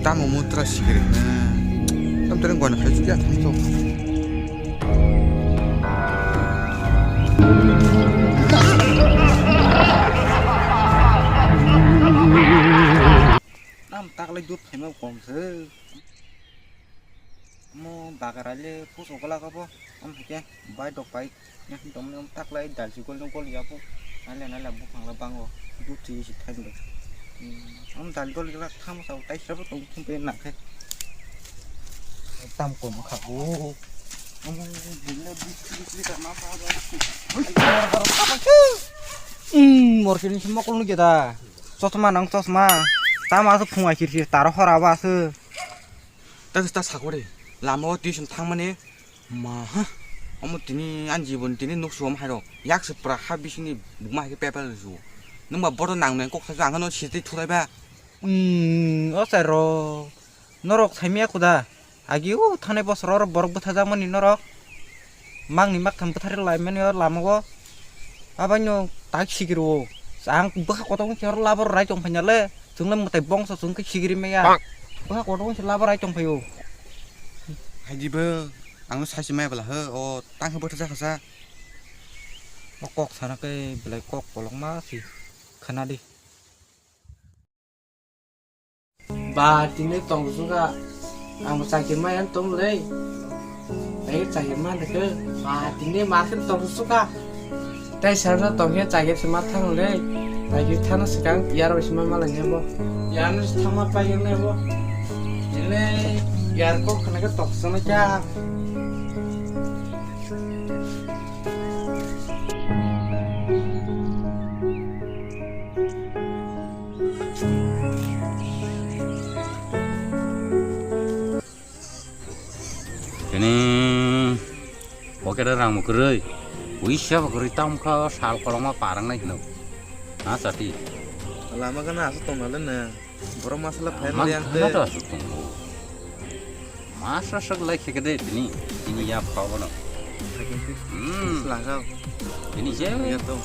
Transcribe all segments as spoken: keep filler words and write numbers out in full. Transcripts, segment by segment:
Tamo mutra sikiri. Tam tren gwan khai chukya tham to. Nam taklai dut phaima kom se. Mo bagara le puso gola kabo. Am hake bai dok bai. Yang dom dom taklai dal si gol gol ya bo. Nale nale buphang la bango. Dut si si thain do. Am dal dol gela tham sa tai sra bo tong thum pe na khe. Tam kom kha bo. Am bile bis bis bis ma pa. Hmm, mor kini semokol nu geda. Chosma nang chosma. Tamo aswk phung akhir khir taro hora bo aswk. Ta ta sakore. Lama o tuition thangmani ma ha. Omo tini ani jibon tini nuk suam hairo. Yak se pra ha bisini buma hai ke paper su. Nungba bodo nang nang kok sa ang no siti thurai ba. Hmm, o sai ro. Norok saimya kuda. Agi o thanai bosor oro borok bwthajakmani norok. Mangni maktham bwthari laimani o lama o. Abaino tak sikiro. Ang bwkha kotor wngsi oro labo rai tong phaina le. Chwng le mwtai bongso chwng khe sikiri maya. Bwkha kotor wngsi labo rai tong phaio. Hai di bo. Ang no saisi maya bwla ho. O tang khe bwthajakha sa. O kok sana khe belai kok kolokma si. Khana di. Ba, tini tong suka. Ang chakir ma yang tong le. Ai chakir ma ne ke. Ba, tini ma ke tong suka. Tai sarna tong ya chakir se ma thang le. Tai ki thana sikang yar wi sima mala ne bo. Yar ni thang ma pa yang ne bo. Ile yar ko khana ke tok sana kya. Tini pocket o rang bo kwrwi, puisa bo kwrwi, tamo kha sal kolokma parang nai hino. Ha, chati. Lama gana aswk tong nalai na. Borok masala phaina Mang yang khana te. To aswk tongo. Masa sak lai khe de tini, tini ya pa bono. Hmm. Selangkau. Tini je. Ya to.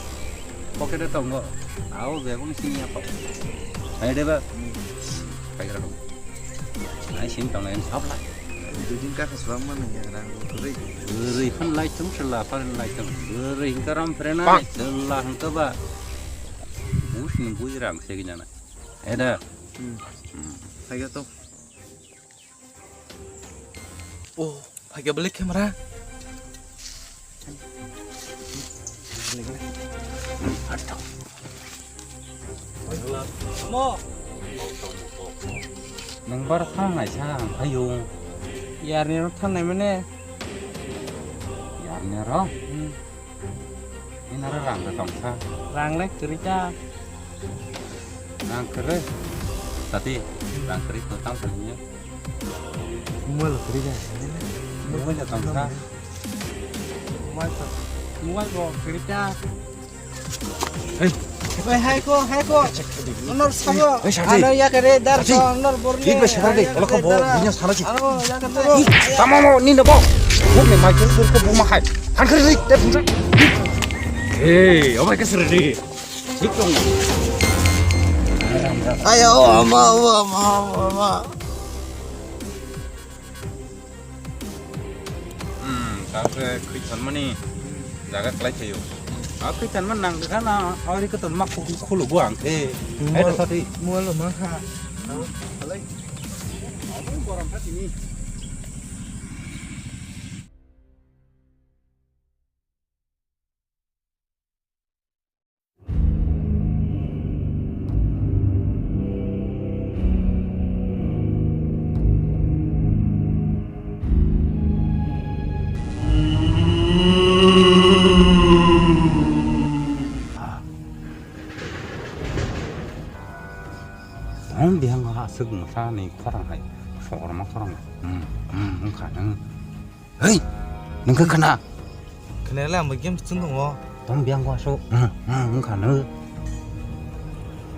Pocket e tongo. Au bebong sini ya pa. Hai de ba. Hai kra. Ai sin tong lai sab lai. Dudin ka khasbang man ya rang. Rei. Rei han lai tung sela pan lai tung. Rei hingka ram frena. Sela hingka ba. Bus ni bus rang se gina na. Eda. Hmm. Hmm. Hai to. Oh, phaikha bwlai camera. Nang bar thang nai sa ang phaiyung. Yarni ro thang nai mane. Yarni ro? Hmm. Inara rang da tongsa. Rang le kwrwi ta. Rang kwrwi. Tati, rang kwrwi to tang sani ya. Mobile kwrwi ta. Mobile da tongsa. Mobile to. Mobile bo kwrwi ta. Hey. Oi, hai ko, hai ko. Honor sabo. Hey, Sati. Ano ya kare dar Sati. Honor borne. Dik be sadar de. Olok ko bo, bunya sala ji. Ano ya kare. Tamo mo ni na bo. Buk ni mai ko ko bo ma hai. Han kare dik te. Hey, obai ka sir de. Dik dong. Ayo, ama, ama, ama, ama. Hmm, ta se khwi thanmani jaga klai thaio. A khwi thanma nang kha na, ari ka ton mak khulu bo ang khe. Ai da sati. Mual ma kha. Alai. Abo borom kha tini. Tong bihang aswk mwsa ni khorang hai, sokorma khorang. Hmm, hmm, wngkha nw. Hei, nwng khe khna? Khna le ang bo game chung tongo. Tong biyang ko aso. Hmm, hmm, wngkha nw.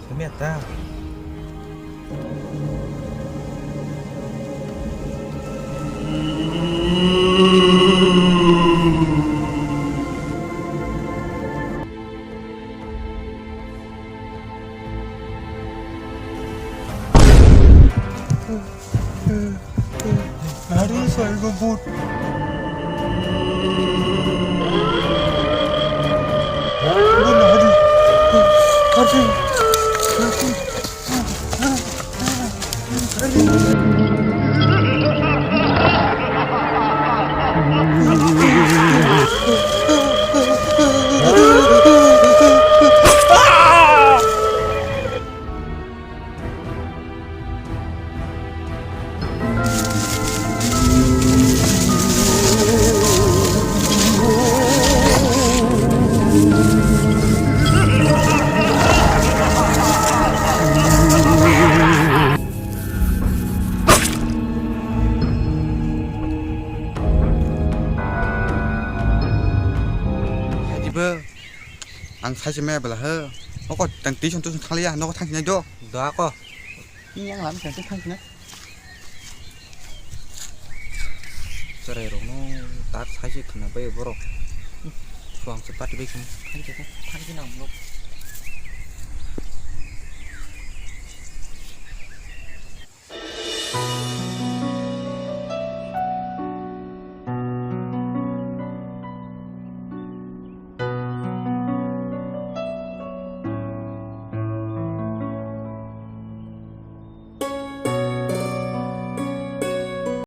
Samya ta. Hari saya go boot. Boot hari. Hari. Ang saisi maya bela he. Noko tang tuition tuition thanglia, noko thangsinai do. Do ako. Ni yang lam tang thangsinai. Cherai rokno tak saisi khna bai borok. Suang se party bai khum. Thangsi thangsi nang borok.